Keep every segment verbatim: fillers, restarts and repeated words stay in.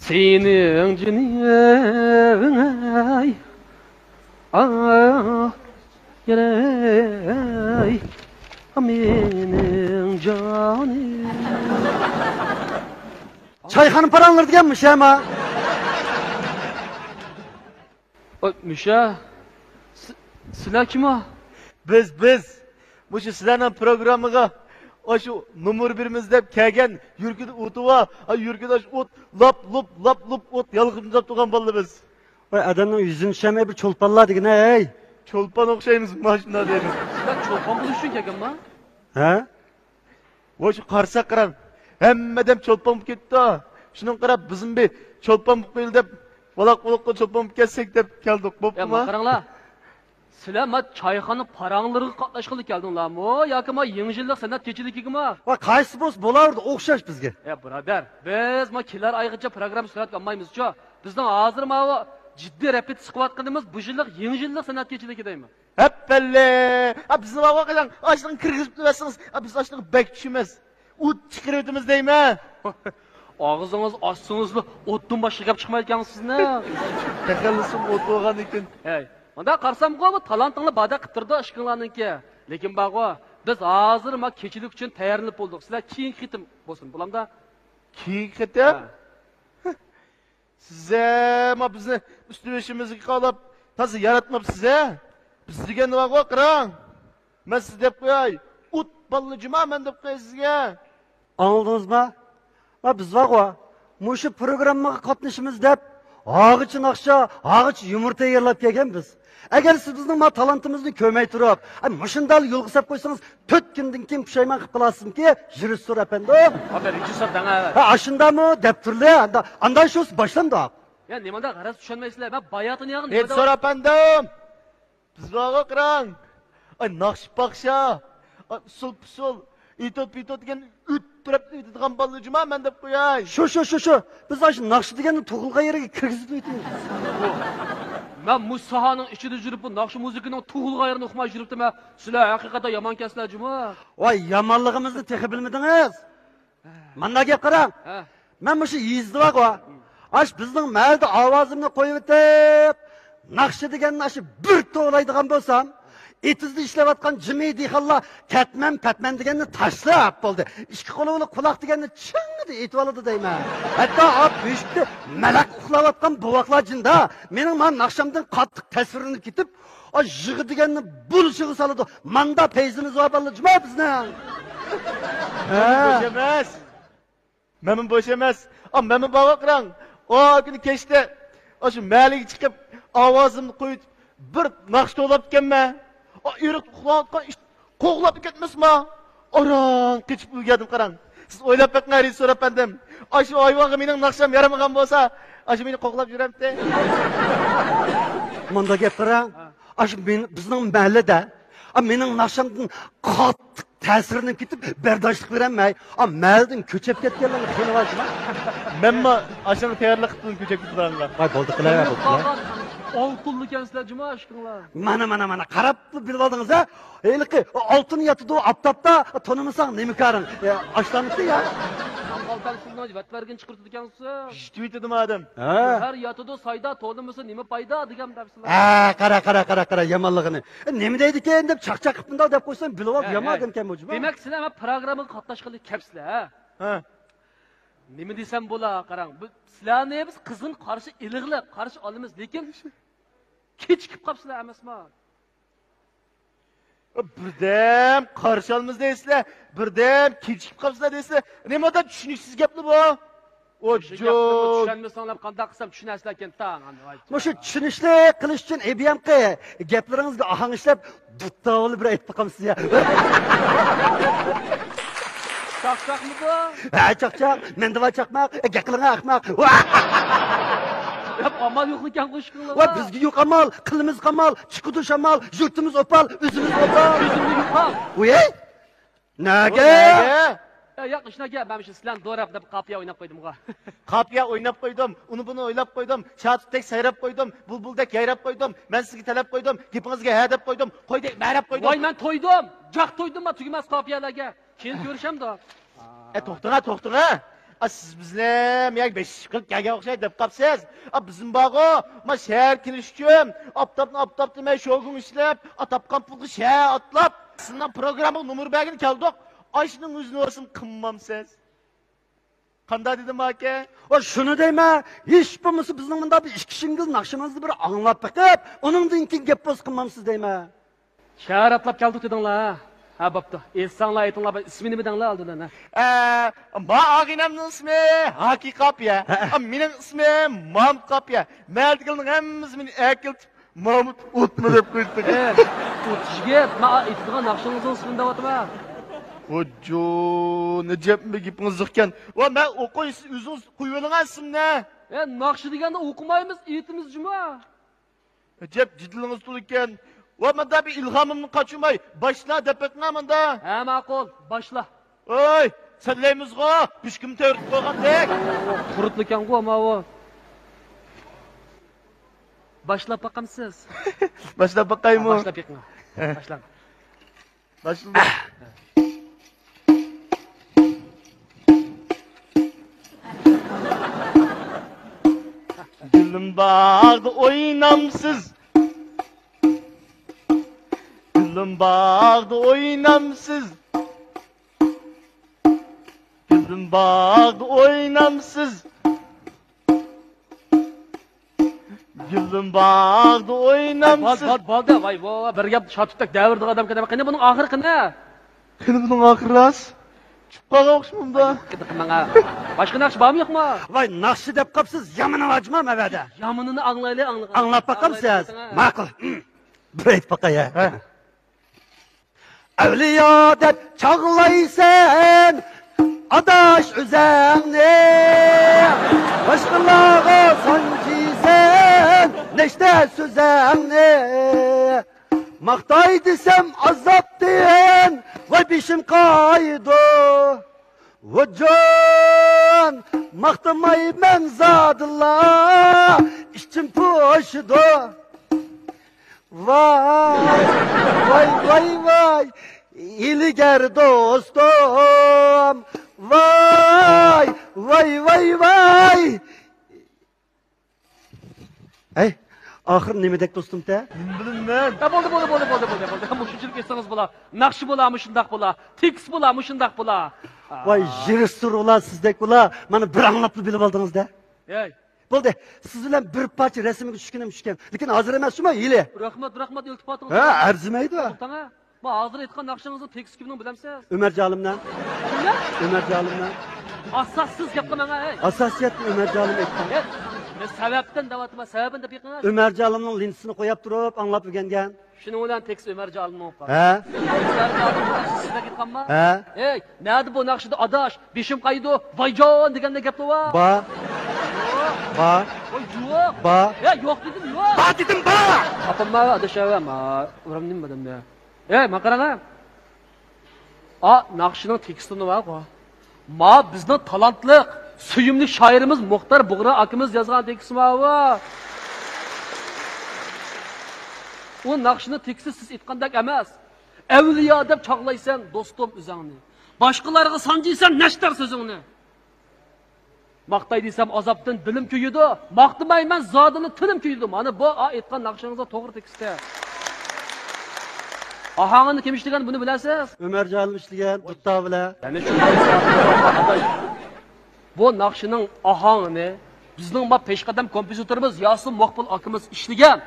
سېنىڭ جېنىڭ ئەي، ئاھ، يەرەي، مېنىڭ جانىم. چايخانا پاراڭلىرى دېگەن مۇشۇ ئەما. ئاي، مۇشە، س-، سىلەر كىم ئۇ؟ بىز، بىز. مۇشۇ سىلەرنىڭ پروگراممىغا ئاشۇ نومۇر بېرىمىز دەپ كەلگەن يۈرىكىدە ئوتى بار، ئا، يۈرىكىدە ئاشۇ ئوت لاپ لۇپ، لاپ لۇپ ئوت يالقۇنلاپ تۇرغان بالىلىرىمىز. ۋاي، ئادەمنىڭ يۈزىنى چۈشەنمەي بىر چولپانلار دېگىنە، ھەي! چولپان ئوخشايمىز، مانا شۇنداق دەيمىز. سىلەر چولپان بولۇش ئۈچۈن كەلگەنما؟ ھە؟ ۋاي، شۇ قارىساق قاراڭ، ھەممە ئادەم چولپان بولۇپ كېتىپتۇ. شۇنىڭغا قاراپ، بىزمۇ بىر چولپان بولۇپ قويىلى دەپ، ۋالاق-ۋۇلۇققا چولپان بولۇپ كەتسەك دەپ كەلدۇق. يا، بوپتۇما؟ قاراڭلار، سىلەر ما چايخانا پاراڭلىرىغا قاتناشقىلى كەلدىڭلارمۇ ياكى ما يېڭى يىللىق سەنئەت كېچىلىكىگىمۇ؟ ۋاي، قايسى بولسا بولاۋېرىدۇ، ئوخشاش بىزگە. يا، بۇرادەر، بىز ما كېلەر ئايغىچە پروگرامما سۈرەتكە ئالمايمىزچۇ؟ بىزنىڭ ھازىر ماۋۇ جىددىي رېپېتىتسىيە قىلىۋاتقىنىمىز بۇ يىللىق يېڭى يىللىق سەنئەت كېچىلىكى دەيمەن. ھەپپەللە! ئا، بىزنى بارغۇ قىلىڭ، ئاشۇنىڭغا كىرگۈزۈپ بەرسىڭىز، ئا، بىز ئاشۇنىڭغا بەك چۈشىمىز. ئوت چىقىرىۋېتىمىز دەيمەن. ئاغزىڭىز ئاچسىڭىزلا ئوتتىن باشقا گەپ چىقمايدىكەن سىزنىڭ. تەخەللۇسۇم ئوت بولغاندىكىن. ھەي، مۇنداق قارىسامغۇ، بۇ تالانتىڭلار باردەك قىلىپ تۇرىدۇ ئىككىڭلارنىڭكى. لېكىن بارغۇ، بىز ھازىر ما كېچىلىك ئۈچۈن تەييارلىنىپ بولدۇق. سىلەر كېيىنكى قېتىم بولسۇن، بولامدا؟ كېيىنكى قېتىم؟ ھە. سىز ھە، ما بىزنى ئۈستى بېشىمىزغا قالاپ تازا ياراتماپسىز ھە. بىز دېگەن بارغۇ، قاراڭ. مەن سىزگە دەپ قوياي. ئوت بالىلىرى جۇما مەن دەپ قوياي سىزگە. ئاڭلىدىڭىزما؟ ما بىز بارغۇ، مۇشۇ پروگراممىغا قاتنىشىمىز دەپ ھاغىچە ناخشا، ھاغىچە يۇمۇر تەييارلاپ كەلگەن بىز. ئەگەر سىز بىزنىڭ ما تالانتىمىزنى كۆرمەي تۇرۇپ، ئە، مۇشۇنداق يولغا سەپ قويسىڭىز، تۆت كۈندىن كېيىن پۇشايمان قىلىپ قالارسىزمىكى، رېژىسسور ئەپەندىم؟ ئاپا، رېژىسسور دەڭە. ھە، ئاشۇنداقمۇ دەپ تۇرلى. ئاندا، ئاندا شۇ باشلامدۇق. يا، نېمانداق غەرەز چۈشەنمەيسىلەر؟ مەن باياتىن ياغ نېمە رېژىسسور ئەپەندىم، بىز بارغۇ قاراڭ. ئاي، ناخشا-پاخشا، ئاي، ئۇسسۇل-پۇسسۇل، ئېتوت-پېتوت دېگەن ئۆتتۈرۈپ ئېيتىدىغان بالىلار جۇما مەن دەپ قوياي. شۇ، شۇ، شۇ، شۇ. بىز ئاشۇ ناخشا دېگەننى تۇغۇلغان يېرىگە كىرگۈزۈپ ئۆتىمىز. مەن مۇشۇ ساھەنىڭ ئىچىدە يۈرۈپ، بۇ ناخشا مۇزىكىنىڭ تۇغۇلغان يېرىنى ئۇقماي يۈرۈپتىمەن. سىلەر ھەقىقەتەن يامانكەنسىلەر جۇمۇ. ۋاي، يامانلىقىمىزنى تېخى بىلمىدىڭىز. مانداق گەپ قاراڭ. ھە. مەن مۇشۇ يېزىدا بارغۇ. ئاش بىزنىڭ مەھەللىدە ئاۋازىمنى قويۇۋېتىپ، ناخشا دېگەننى ئاشۇ بىر توۋلايدىغان بولسام، ئېتىزدا ئىشلەۋاتقان جىمى دېھقانلار كەتمەن، پەتمەن دېگەننى تاشلاپ بولدى. ئىككى قولى بىلەن قۇلاق دېگەننى چىڭڭىدە ئېتىۋالىدۇ دەيمەن. ھەتتا ئا بۆشۈكتە مەلەك ئۇخلاۋاتقان بوۋاقلار جىندا مېنىڭ مانا ناخشامدىن قاتتىق تەسىرلىنىپ كېتىپ، ئا يىغا دېگەننى بۇلشىغا سالىدۇ. ماندا پەيزىمىز بار بالىلار جۇما بىزنىڭ. ھە. بوش ئەمەس. مەنمۇ بوش ئەمەس. ئا، مەنمۇ بارغۇ قاراڭ. ئا، كۈنى كەچتە ئاشۇ مەھەللىگە چىقىپ، ئاۋازىمنى قويۇپ، بىر ناخشا توۋلاپتىكەنمەن. ئا، ئېرىق ئۇخلاۋاتقان ئىت قوغلاپ كەتمەسما؟ ئاران قېچىپ ئۈلگەردىم قاراڭ. سىز ئويلاپ بېقىڭ، رېژىسسور ئەپەندىم. ئاشۇ ھايۋانغا مېنىڭ ناخشام يارىمىغان بولسا، ئاشۇ مېنى قوغلاپ يۈرەمتى. مۇنداق گەپ قاراڭ. ئاشۇ مېن-، بىزنىڭ مەھەللىدە، ئا، مېنىڭ ناخشامدىن قاتتىق تەسىرلىنىپ كېتىپ، بەرداشلىق بېرەلمەي، ئا، مەھەللىدىن كۆچۈپ كەتكەنلەرنىڭ خېلى بار جۇما. مەنمۇ ئاشۇنىڭغا تەييارلىق قىلىپ كۆچۈپ كېتىدىغانلار. ۋاي، بولدى، قىلىۋەر، بولدى، قىلىۋەر. ئالتۇنلىكەنسىلەر جۇما ئىشقىڭلار. مانا، مانا، مانا، قاراپلا بىلىۋالدىڭىز ھە؟ ھېلىقى ئالتۇن ياتىدۇ ئاپتاپتا، تونۇمىساڭ نېمە كارىڭ؟ ئاشلامتى يا؟ ئاقالتاڭ سىزنىڭ ۋەتۋەرگىنى چىقىرىدىكەنسىز. يېتىۋېتىدىمۇ ئادەم؟ ھە. گۆھەر ياتىدۇ سايدا، تونۇمىسا نېمە پايدا دېگەن دەپسىلەر. ھە، قارا، قارا، قارا، قارا، يامانلىقىنى. نېمە دەيدىكەن دەپ چاقچاق قىلىپ مۇنداق دەپ قويسام، بىلىۋال، ھە، يامان ھە. ئادەمكەن بۇ جۇما. دېمەك، سىلەر مانا پروگراممىغا قاتناشقىلى كەپسىلەر، ھە؟ ھە. نېمە دېسەم بولا، قاراڭ، بۇ سىلەرنى بىز قىزغىن قارشى ئېلىغلى، قارشى ئالىمىز، لېكىن كېچىكىپ قاپسىلەر ئەمەسما؟ بىردەم قارشى ئالىمىز دەيسىلەر، بىردەم كېچىكىپ قاپسىلەر دەيسىلەر. نېمانداق چۈشىنىكسىز گەپلا بۇ؟ ئوججۇ. چۈشەنمىسەڭلار قانداق قىلسام چۈشىنەرسىلەركەن تاڭ. مۇشۇ چۈشىنىشلىك قىلىش ئۈچۈن ئېبىيامقى گەپلىرىڭىزگە ئاھاڭ ئىشلەپ، دۇتتاۋۇلى بىر ئېيتىپ باقامسىز يا؟ چاقچاقمىدۇ؟ ھە، چاقچاق. مەندە بار چاقماق. گەپ قىلىڭا ئەخمەق. ياق، ئامال يوقلىكەن قوشقىڭلار. ۋاي، بىزگە يوق ئامال، قىلىمىز قامال، چىقىدۇ شامال، يۇرتىمىز ئوپال، ئۆزىمىز ئوپال. ئۆزۈمنى يوقال. ۋۇي، نەگە؟ ئە، ياق، ئىشناكە، مەن شۇ سىلەرنى دوراپ دەپ قاپىيە ئويناپ قويدۇمغۇ. قاپىيە ئويناپ قويدۇم، ئۇنى بۇنى ئويلاپ قويدۇم، شاتۇتتەك سايراپ قويدۇم، بۇلبۇلدەك يايراپ قويدۇم، مەن سىزگە تەلەپ قويدۇم، گېپىڭىزگە ھە دەپ قويدۇم، قويدەك مەرەپ قويدۇم. ۋاي، مەن تويدۇم، جاق تويدۇم مەن تۈگىمەس قاپىيەلەرگە. كېيىن كۆرۈشەمدۇ؟ ئە، توختىڭە، توختىڭە. ئا، سىز بىزنى مەيەگە بەش ئىش قىلىپ كەلگەن ئوخشايدۇ دەپ قاپسىز. ئا، بىزمۇ بارغۇ، ما شەھەر كىرىش ئۈچۈن ئاپتاپنى ئاپتاپ دېمەي شوگۇڭ ئىشلەپ، ئا، تاپقان پۇلغا شەھەر ئاتلاپ، سىزنىڭ پروگراممىغا نومۇر بەرگىلى كەلدۇق. ئاشۇنىڭ ئۆزىنى بولسىمۇ قىلمامسىز؟ قانداق دېدىم ئاكا؟ ۋاي، شۇنى دەيمەن، ھېچ بولمىسا بىزنىڭ مۇنداق بىر ئىككى شىڭگىل ناخشىڭىزنى بىر ئاڭلاپ بېقىپ، ئۇنىڭدىن كېيىن گەپ بولسا قىلمامسىز دەيمەن. شەھەر ئاتلاپ كەلدۇق دېدىڭلار، ھە؟ ھە، بوپتۇ. ئېيتساڭلار، ئېيتىڭلار، بىر ئىسمى نېمە دەڭلار ئالدىدا، ھە؟ ئە، ما ئاغىنەمنىڭ ئىسمى ھاكى قاپىيە. ھە. ئا، مېنىڭ ئىسمىم مامۇت قاپىيە. مەھەللىدىكىلەرنىڭ ھەممىسى مېنى ئەركىلىتىپ مامۇت ئوتما دەپ قويدى. ئە، ئوت يىگىت، ما ئېيتىدىغان ناخشىڭىزنىڭ ئىسمىنى دەۋاتىمەن. ۋوججو، نەجەپمۇ گېپىڭىز يىقكەن. ۋا مەن ئوقۇي، سىز ئۆزىڭىز قويۇۋېلىڭ ئىسىمنى. ئە، ناخشا دېگەندە ئوقۇمايمىز، ئېيتىمىز جۇما. ئەجەب جېدىلىڭىز تولىكەن. ۋا ماندا بىر ئىلھامىمنى قاچۇرماي، باشلا دەپ بېقىڭا ماندا. ھە، ماقۇل، باشلا. ۋاي، سەنلەيمىزغۇ، بۈشكۈم تەۋرىتىپ قويغاندەك. قۇرۇتلىكەنغۇ ئاماۋۇ. باشلاپ باقامسىز؟ باشلاپ باقايمۇ؟ ھە، باشلاپ بېقىڭ. ھە. باشلاڭ. باشلىدۇق. گۈلۈم باغدا ئوينامسىز؟ گۈلۈم باغدا ئوينامسىز؟ گۈلۈم باغدا ئوينامسىز؟ گۈلۈم باغدا بول، ئوينامسىز؟ بول، بولدى. ۋاي، ۋاي، ۋاي، بىر گەپ شاتۇتتەك دەۋرىدىغان ئادەمكەن. قېنى بۇنىڭ ئاخىرى قېنى؟ قېنى بۇنىڭ ئاخىرى راست؟ چۈشۈپ قالغان ئوخشىمامدا؟ ۋاي، ياق، ماڭا. باشقا ناخشا بارمۇ يوقمۇ؟ ۋاي، ناخشا دەپ قاپسىز، يامىنى بارجۇما مەۋەدە؟ يامىنىنى ئاڭلايلى، ئاڭلىغان. ئاڭلاپ باقامسىز؟ ئاڭلايلى، ئاڭلايلى. ماقۇل. بىر ئېيتىپ باقاي، ھە. ھە. ئەۋلىيا دەپ چاغلايسەن، ئاداش، ئۆزەڭنى، باشقىلارغا سانجىيسەن نەشتە سۆزەڭنى. ماختاي دېسەم ئازابتىن، ۋاي، بېشىم قايىدۇ. ۋوججان، ماختىمايمەن زادىلا، ئىچىم پۇشىدۇ. ۋاي، ۋاي، ۋاي، ۋاي، ھىيلىگەر دوستۇم. ۋاي، ۋاي، ۋاي، ۋاي. ھەي، ئاخىرى نېمىدەك دوستۇم تە؟ نېمە بىلىمەن؟ ھە، بولدى، بولدى، بولدى، بولدى، بولدى، بولدى. مۇشۇنچىلىك ئېيتسىڭىز بولا. ناخشا بولا، مۇشۇنداق بولا. تېكىست بولا، مۇشۇنداق بولا. ۋاي، رېژىسسور بولا، سىزدەك بولا. مانا بىر ئاڭلاپلا بىلىۋالدىڭىز-دە. ھەي. بولدى، سىز بىلەن بىر پارچە رەسىمگە چۈشكىنىم چۈشكەن. لېكىن ھازىر ئەمەس شۇما، ھېلى. رەھمەت، رەھمەت، ئىلتىپاتىڭىز. ھە، ئەرزىمەيدۇ. توختاڭە. ما ھازىر ئېيتقان ناخشىڭىزنىڭ تېكىستى كىمنىڭ بىلەمسىز؟ ئۆمەر جالىمنىڭ. كىمنىڭ؟ ئۆمەر جالىمنىڭ. ئاساسسىز گەپ قىلماڭ، ھەي. ئاساسىيەتنى ئۆمەر جالىم ئېيتقان. ھەي، مەن سەۋەبتىن دەۋاتىمەن، سەۋەبىنى دەپ بېقىڭ. ئۆمەر جالىمنىڭ لېنتىسىنى قوياپ تۇرۇپ ئاڭلاپ ئۆگەنگەن. شۇنىڭ بىلەن تېكىست ئۆمەر جالىمنىڭ بولۇپ قالدى. ھە؟ ئۆمەر جالىم بۇ ناخشىنى سىزگە ئېيتقانما؟ ھە؟ ھەي، نەدە بۇ ناخشىدا ئاداش، بېشىم قايىدۇ، ۋايجان دېگەندەك گەپلەر بار؟ بار. بار. ۋاي، يوق. بار. ھەي، يوق دېدىم، يوق. بار دېدىم، بار. تاپامما ئاداش ئەۋە، ما، ئۇرام نېمە بادام يا؟ ھەي، ما قاراڭا. ئا، ناخشىنىڭ تېكىستىنى بارغۇ. ما بىزنىڭ تالانتلىق، سۆيۈملۈك شائىرىمىز مۇختار بۇغرا ئاكىمىز يازغان تېكىست ماۋۇ. ئۇ ناخشىنىڭ تېكىستى سىز ئېيتقاندەك ئەمەس. ئەۋلىيا دەپ چاغلايسەن دوستۇم ئۆزەڭنى. باشقىلارغا سانجىيسەن نەشتەر سۆزۈڭنى. ماختاي دېسەم ئازابتىن دىلىم كۆيىدۇ، ماختىمايمەن زادىلا تىلىم كۆيىدۇ. مانا بۇ ئا ئېيتقان ناخشىڭىزنىڭ توغرا تېكىستى. ئاھاڭىنى كىم ئىشلىگەن، بۇنى بىلەسىز؟ ئۆمەر جانىم ئىشلىگەن، دۇتتا بىلەن. يەنە شۇ بۇ ناخشىنىڭ ئاھاڭىنى بىزنىڭ ما پېشقەدەم كومپوزىتورىمىز ياسىن مۇقبىل ئاكىمىز ئىشلىگەن.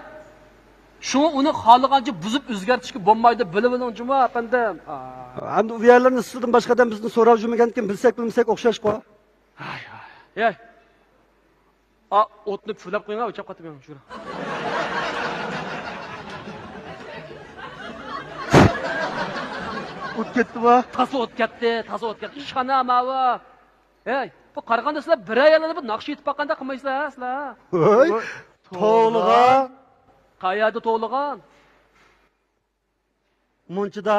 شۇڭا ئۇنى خالىغانچە بۇزۇپ ئۆزگەرتىشكە بولمايدۇ، بىلىۋېلىڭ جۇما ئەپەندىم. ئا. ئەمدى ئۇ يەرلەرنى سىزدىن باشقا ئادەم بىزدىن سوراپ يۈرمىگەنكىن، بىلسەك بىلمىسەك ئوخشاشقۇ. ھاي، ھاي، ھاي. ئا، ئوتنى پۈۋلەپ قويۇڭ، ئۆچۈپ قاتتى مېنىڭ شۇرا. ئوت كەتتىما؟ تازا ئوت كەتتى، تازا ئوت كەتتى. ئىشخانا ماۋۇ. ھەي، بۇ قارىغاندا سىلەر بىرەر يەرلەردە بىر ناخشا ئېيتىپ باققاندەك قىلمايسىلەر، ھە، سىلەر؟ ھەي، توۋلىغان. قەيەردە توۋلىغان؟ مۇنچىدا.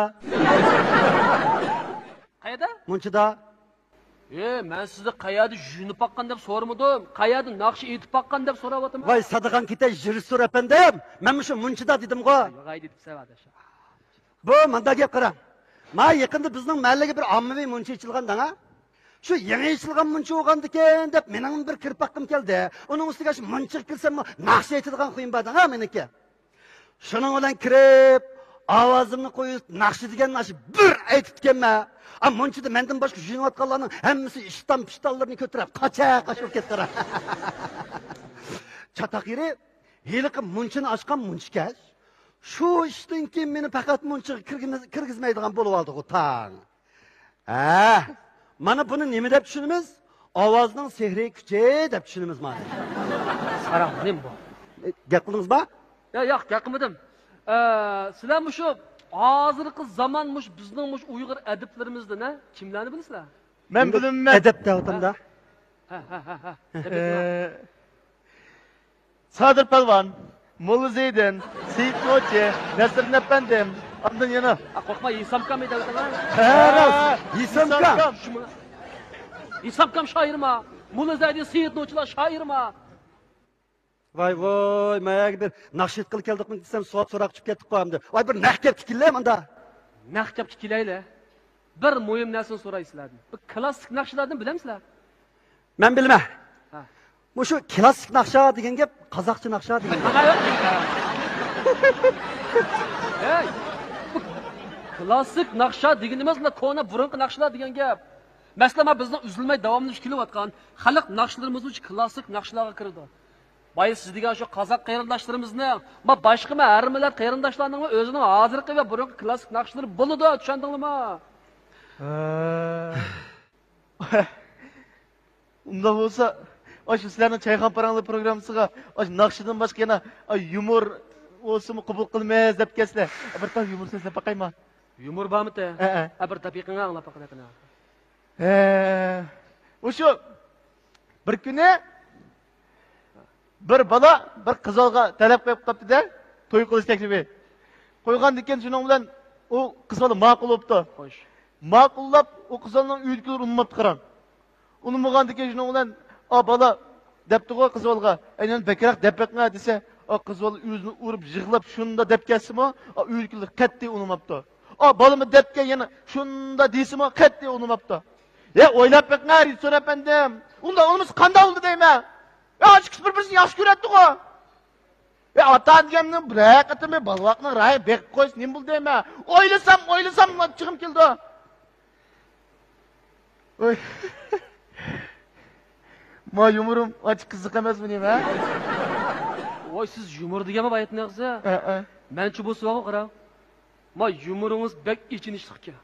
قەيەردە؟ مۇنچىدا. ئى، مەن سىزنى قەيەردە يۇيۇنۇپ باققان دەپ سورىمىدىم. قەيەردە ناخشا ئېيتىپ باققان دەپ سوراۋاتىمەن. ۋاي، سادىغان كېتەي، رېژىسسور ئەپەندىم. مەن مۇشۇ مۇنچىدا دېدىمغۇ. يوغاي دېدىم سەن ئاداش. بۇ ماندا گەپ قاراڭ. ما يېقىندا بىزنىڭ مەھەللىگە بىر ئاممىۋى مۇنچا ئېچىلغان دەڭا. شۇ يېڭى ئېچىلغان مۇنچا بولغاندىكىن دەپ مېنىڭ بىر كىرىپ باققۇم كەلدى. ئۇنىڭ ئۈستىگە شۇ مۇنچىغا كىرسەممۇ ناخشا ئېيتىدىغان خۇيۇم بار دەڭا مېنىڭكى. شۇنىڭ بىلەن كىرىپ، ئاۋازىمنى قويۇپ، ناخشا دېگەن ناخشا بىر ئېيتىپتىكەنمەن. ئا، مۇنچىدا مەندىن باشقا يۈيۈنۈۋاتقانلارنىڭ ھەممىسى ئىشتان-پىشتانلىرىنى كۆتۈرۈپ، قاچا-قاچ بولۇپ كەتتى. چاتاق يېرى، ھېلىقى مۇنچىنى ئاچقان مۇنچىكەش. شۇ ئىشتىن كېيىن مېنى پەقەت مۇنچىغا كىرگۈزمە-، كىرگۈزمەيدىغان بولۇۋالدىغۇ تاڭ. ھە، مانا بۇنى نېمە دەپ چۈشىنىمىز؟ ئاۋازنىڭ سېھرىي كۈچى دەپ چۈشىنىمىز مانا. ساراڭ، نېمە بۇ؟ ئە، گەپ قىلدىڭىزما؟ يا، ياق، گەپ قىلمىدىم. ئە، سىلەر مۇشۇ ھازىرقى زامان مۇشۇ بىزنىڭ مۇشۇ ئۇيغۇر ئەدىبلىرىمىزدىن، ھە، كىملەرنى بىلىسىلەر؟ مەن بىلىمەن. ئەدەپ دەۋاتامدا. ھە، ھە، ھە، ھە. ئە، سادىر پالۋان، موللا زەيدىن، سېيىت نوچى، نەسىردىن ئەپەندىم، ئاندىن يەنە. ئا، قورقما، ھېسامكام ئىدى ئۆزۈڭ. ھە، راست، ھە، ھېسامكام. ھېسامكام. شۇمۇ-، ھېسامكام شائىرما؟ موللا زەيدىن، سېيىت نوچىلار شائىرما؟ ۋاي ۋاي، ماياگە بىر ناخشا ئېيتقىلى كەلدۇقمۇ دېسەم، سوئال سوراق چۈشۈپ كەتتۇققۇ ئەمدى. ۋاي، بىر نەق گەپكە كېلەي مۇندا. نەق گەپكە كېلەيلى. بىر مۇھىم نەرسىنى سوراي سىلەردىن. بۇ كلاسسىك ناخشىلاردىن بىلەمسىلەر؟ مەن بىلىمەن. ھە. مۇشۇ كلاسسىك ناخشا دېگەن گەپ قازاقچە ناخشا دېگەن گەپ. ھەي، بۇ كلاسسىك ناخشا دېگىنىمىز مانا كونا بۇرۇنقى ناخشىلار دېگەن گەپ. مەسىلەن، مانا بىزنىڭ ئۈزۈلمەي داۋاملىشىپ كېلىۋاتقان خەلق ناخشىلىرىمىزمۇ شۇ كلاسسىك ناخشىلارغا كىرىدۇ. بايا سىز دېگەن شۇ قازاق قېرىنداشلىرىمىزنىڭ، ما باشقىمۇ ھەر مىللەت قېرىنداشلارنىڭمۇ ئۆزىنىڭ ھازىرقى ۋە بۇرۇنقى كلاسسىك ناخشىلىرى بولىدۇ، چۈشەندىڭلىمۇ؟ ھە. ئۇنداق بولسا، ئاشۇ سىلەرنىڭ چايخانا پاراڭلىرى پروگراممىسىغا ئاشۇ ناخشىدىن باشقا يەنە، ئاي، يۇمۇر بولسىمۇ قوبۇل قىلىمىز دەپ كەلسىلە. بىر تال يۇمۇر سۆزلەپ باقايما؟ يۇمۇر بارمىتى؟ ھەئە. ھە، بىر دەپ بېقىڭ، ئاڭلاپ باقاي. ھە. مۇشۇ بىر كۈنى بىر بالا بىر قىز بالىغا تەلەپ قويۇپ قاپتۇ-دە، توي قىلىش تەكلىپى. قويغاندىكىن شۇنىڭ بىلەن ئۇ قىز بالا ماقۇل بوپتۇ. خوش. ماقۇللاپ، ئۇ قىز بالىنىڭ ئۆيدىكىلىرى ئۇنىماپتۇ قاراڭ. ئۇنىمىغاندىكىن شۇنىڭ بىلەن، ئا، بالا دەپتىغۇ قىز بالىغا، ئەينەن بەكرەك دەپ بېقىڭە دېسە، ئا، قىز بالا ئۆزىنى ئۇرۇپ يىغلاپ شۇندا دەپ كەتسىمۇ، ئا، ئۆيدىكىلەر قەتئىي ئۇنىماپتۇ. ئا، بالىمۇ دەپكەن يەنە شۇندا دېسىمۇ قەتئىي ئۇنىماپتۇ. يا، ئويلاپ بېقىڭە، رىتسون ئەپەندىم. ئۇنداق ئۇنىمىسا قانداق بولدى دەيمەن. يا، ئاشۇ ئىككىسى بىر-بىرسىنى ياخشى كۆرەتتىغۇ. يا، ئاتا دېگەننىڭ بىرەر قېتىمى بالىۋاقنىڭ رايى بېقىپ قويسا نېمە بولدى دەيمەن. ئويلىسام، ئويلىسام، ئاچچىقىم كېلىدۇ. ۋاي. ما يۇمۇرۇم ئاچچىق قىزىق ئەمەسمۇ نېمە؟ ۋاي، سىز يۇمۇر دېگەنمۇ باياتنى ياقسا؟ ھەئە. مەنچە بولسا بارغۇ قاراڭ. ما يۇمۇرىڭىز بەك ئېچىنىشلىقكەن.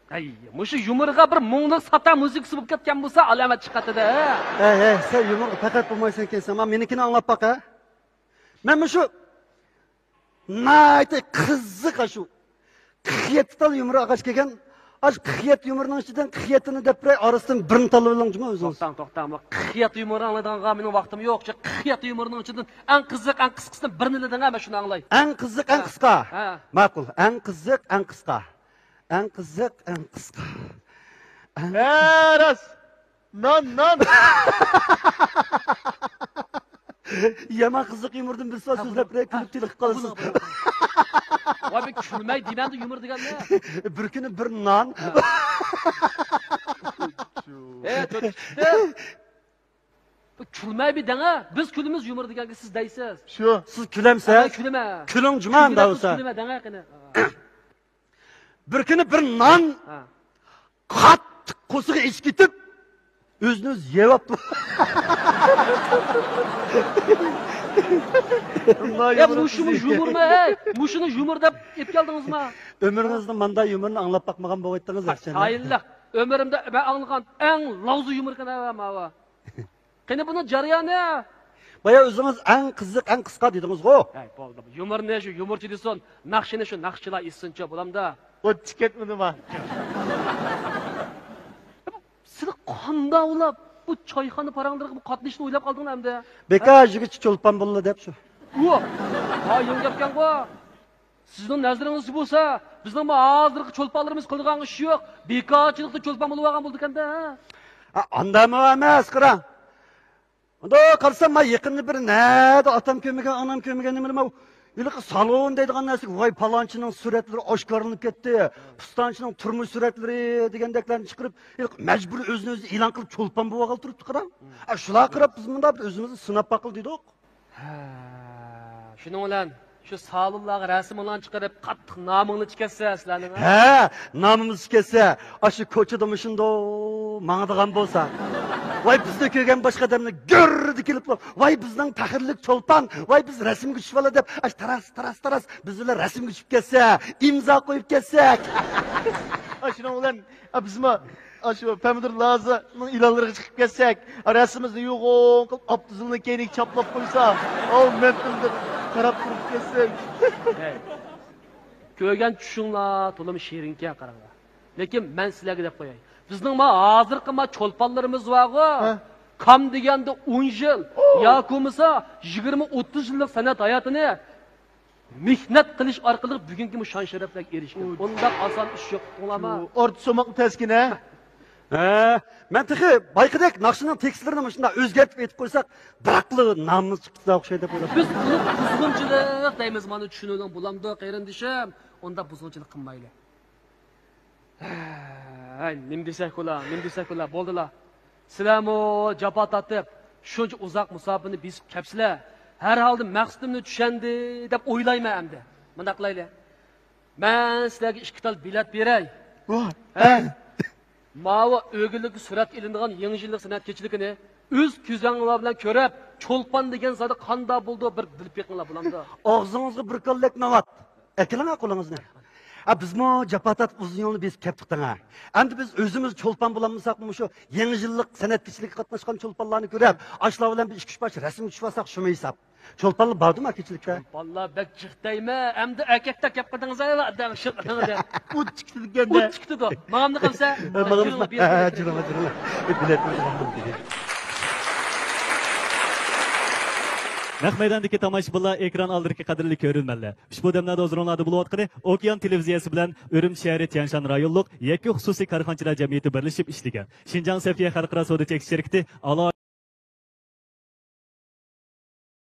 ھەي، مۇشۇ يۇمۇرغا بىر مۇڭلۇق ساتا مۇزىكىسى بولۇپ كەتكەن بولسا ئالامەت چىقاتتى-دە. ھەي، ھەي، سەن يۇمۇرغا پەقەت بولمايسەنكەن سەن. ما مېنىڭكىنى ئاڭلاپ باق، ھە؟ مەن مۇشۇ ناھايىتى قىزىق ئاشۇ قىرىق يەتتە تال يۇمۇر ئاغاچ كەلگەن. ئاشۇ قىرىق يەتتە يۇمۇرنىڭ ئىچىدىن قىرىق يەتتىنى دەپ بېرەي، ئارىسىدىن بىرنى تاللىۋېلىڭ جۇمۇ ئۆزىڭىز. توختاڭ، توختاڭ. بۇ قىرىق يەتتە يۇمۇرنى ئاڭلايدىغانغا مېنىڭ ۋاقتىم يوق. قىرىق يەتتە يۇمۇرنىڭ ئىچىدىن ئەڭ قىزىق، ئەڭ قىسقىسىنى بىرنى دەڭە، مەن شۇنى ئاڭلاي. ئەڭ قىزىق، ئەڭ ھە. قىسقا. ھە. ماقۇل. ئەڭ قىزىق، ئەڭ قىسقا. ئەڭ قىزىق، ئەڭ قىسقا. ئەڭ ھە، راست. نان، نان. يامان قىزىق يۇمۇردىن بىر سۆز ھە، سۆزلەپ بۇنى، بېرەي، ھە، كۈلۈپ تېلىقىپ قالىسىز. بۇنى، بۇنى. ۋاي، بىر كۈلمەي دېمەمدۇ يۇمۇر دېگەننى. بىر كۈنى بىر نان. ھە. ئە، تۆت كىشى. بىر كۈلمەي بىر دەڭە، بىز كۈلىمىز يۇمۇر دېگەنگە، سىز دەيسىز. شۇ. سىز كۈلەمسىز؟ ھە، كۈلىمە. كۈلۈڭ جۇما ئەمدى بولسا. كۈلمە دەڭە قېنى. بىر كۈنى بىر نان ھە. قاتتىق قورسىقى ئېچىپ كېتىپ، ئۆزىنى ئۆزى يەۋاپتۇ. يا، مۇشۇمۇ يۇمۇرمۇ، ھەي؟ مۇشۇنى يۇمۇر دەپ ئېلىپ كەلدىڭىزما؟ ئۆمرىڭىزدە مانداق يۇمۇرنى ئاڭلاپ باقمىغان بولغايتتىڭىز، ھە، ئەخسەن. ھايلىق. ئۆمرۈمدە مەن ئاڭلىغان ئەڭ لاۋزا يۇمۇر ئىكەن، ھە، ماۋۇ. قېنى بۇنىڭ جەريانى؟ بايا ئۆزىڭىز ئەڭ قىزىق، ئەڭ قىسقا دېدىڭىزغۇ. ھەي، بولدى. يۇمۇرنى شۇ يۇمۇرچى دېسۇن، ناخشىنى شۇ ناخشىچىلار ئېيتسۇنچۇ، بولامدا؟ ئوتچى كەتمىدىما؟ سىلى قانداق ئويلاپ، بۇ چايخانا پاراڭلىرىغا بۇ قاتنىشىشنى ئويلاپ قالدىڭلار ئەمدى؟ بىكار يۈرگۈچە چولپان بولىدۇ دەپ شۇ. ئۇ، ھا، يېڭى گەپكەنغۇ. سىزنىڭ نەزىرىڭىزچە بولسا، بىزنىڭمۇ ھازىرقى چولپانلىرىمىز قىلىدىغان ئىش يوق. بىكارچىلىقتا چولپان بولۇۋالغان بولىدىكەن-دە. ھە، ئانداقمۇ ئەمەس، قارا. ئۇنداق قارىسام، مانا يېقىندا بىر نەدە ئاتام كۆرمىگەن، ئانام كۆرمىگەن نېمىلەر، ماۋۇ ھېلىقى سالون دەيدىغان نەرسىگە، ۋاي، پالانچىنىڭ سۈرەتلىرى ئاشكارىلىنىپ كەتتى، پۇستانچىنىڭ تۇرمۇش سۈرەتلىرى دېگەندەكلەرنى چىقىرىپ، ھېلىقى مەجبۇرىي ئۆزىنى ئۆزى ئېلان قىلىپ چولپان بولۇۋالغىلى تۇرۇپتۇ قاراڭ. ئە، شۇلارغا قاراپ بىز مۇنداق بىر ئۆزىمىزنى سىناپ باققىلى دېدۇق. ھە، شۇنىڭ بىلەن شۇ سالونلارغا رەسىمىڭلارنى چىقىرىپ، قاتتىق نامىڭلار چىكەتسە سىلەرنىڭ، ھە؟ ھە، نامىمىز چىكەتسە، ئاشۇ كوچىدا مۇشۇنداق ماڭىدىغان بولسا، ۋاي، بىزنى كۆرگەن باشقا ئادەملەر گۈررىدە كېلىپلا، ۋاي، بىزنىڭ پەخىرلىك چولپان، ۋاي، بىز رەسىمگە چۈشۈۋالا دەپ، ئاشۇ تاراس، تاراس، تاراس بىز بىلەن رەسىمگە چۈشۈپ كەتسە، ئىمزا قويۇپ كەتسەك. ئاشۇنىڭ بىلەن، ئا، بىزمۇ ئاشۇ پەمىدۇر لازىنىڭ ئېلانلىرىغا چىقىپ كەتسەك، رەسىمىمىزنى يوغان قىلىپ، ئاپتوزىلنىڭ كەينىگە چاپلاپ قويسا، ئاۋۇ مەن تىلدىن قاراپ تۇرۇپ كەتسەك. ھەي، كۆرگەن چۈشۈڭلار تولىمۇ شېرىنكەن، قاراڭلار. لېكىن مەن سىلەرگە دەپ قوياي. بىزنىڭ ما ھازىرقى ما چولپانلىرىمىز بارغۇ، ھە، كام دېگەندە ئون يىل ياكى بولمىسا يىگىرمە ئوتتۇز يىللىق سەنئەت ھاياتىنى مېھنەت قىلىش ئارقىلىق بۈگۈنكى بۇ شان-شەرەپلەرگە ئېرىشكەن. ئۇ ئۇنداق ئاسان ئىش يوق، ئۇقتۇڭلارمۇ؟ شۇ ئورتا سوماقنى تەسكىنە. ھە، مەن تېخى بايىقىدەك ناخشىنىڭ تېكىستلىرىنى مۇشۇنداق ئۆزگەرتىپ ئېيتىپ قويساق، بىراقلا نامىمىز چىقىپ كېتىدىغان ئوخشايدۇ دەپ ئويلاپ. بىز بۇنى بۇزغۇنچىلىق دەيمىز، مانا، چۈشىنىۋېلىڭ، بولامدۇ، قېرىندىشىم؟ ئۇنداق بۇزغۇنچىلىق قىلمايلى. ھەي، نېمە دېسەك بولا، نېمە دېسەك بولا، بولدىلا. سىلەرمۇ جاپا تارتىپ، شۇنچە ئۇزاق مۇساپىنى بېسىپ كەپسىلەر. ھەر ھالدا مەقسىتىمنى چۈشەندى دەپ ئويلايمەن ئەمدى. مۇنداق قىلايلى. مەن سىلەرگە ئىككى تال بېلەت بېرەي. ۋاي. ھە؟ ماۋۇ ئۆگۈنلۈككە سۈرەتكە ئېلىنىدىغان يېڭى يىللىق سەنئەت كېچىلىكىنى ئۆز كۆزۈڭلار بىلەن كۆرۈپ، چولپان دېگەن زادى قانداق بولىدۇ، بىر بىلىپ بېقىڭلار، بولامدۇ؟ ئاغزىڭىزغا بىر كاللەك ناۋات. ئەكېلىڭە قولىڭىزنى. ھە، بىزمۇ جاپا تارتىپ ئۇزۇن يولنى بېسىپ كەپتۇق دەڭە. ئەمدى بىز ئۆزىمىز چولپان بولالمىساقمۇ، مۇشۇ يېڭى يىللىق سەنئەت كېچىلىكىگە قاتناشقان چولپانلارنى كۆرۈپ، ئاشۇلار بىلەن بىر ئىككى ئۈچ پارچە رەسىمگە چۈشۈۋالساق شۇمۇ ھېساب. چولپانلار باردىما كېچىلىككە؟ چولپانلار بەك جىق دەيمەن. ئەمدى ئەركەكتەك گەپ قىلدىڭىز ھە، ئادەم شۇ قىلدىڭىز ھە. ئۇ چىقتى دېگەندە. ئۇ چىقتى دو. ماڭامدۇ قالسا؟ ماڭىمىزما؟ ھە، جۇرۇڭ، جۇرۇڭ. بىلەت. نەق مەيداندىكى تاماشىبىنلار، ئېكران ئالدىدىكى قەدىرلىك كۆرۈرمەنلەر. ئۇشبۇ دەملەردە ھۇزۇرۇڭلاردا بولۇۋاتقىنى ئوكيان تېلېۋىزىيەسى بىلەن ئۈرۈمچى شەھىرى تيەنشان رايونلۇق يەككە خۇسۇسىي كارخانىچىلار جەمئىيىتى بىرلىشىپ ئىشلىگەن شىنجاڭ سەفىيە خەلقئارا سودا چەكلىك شىركىتى ئالا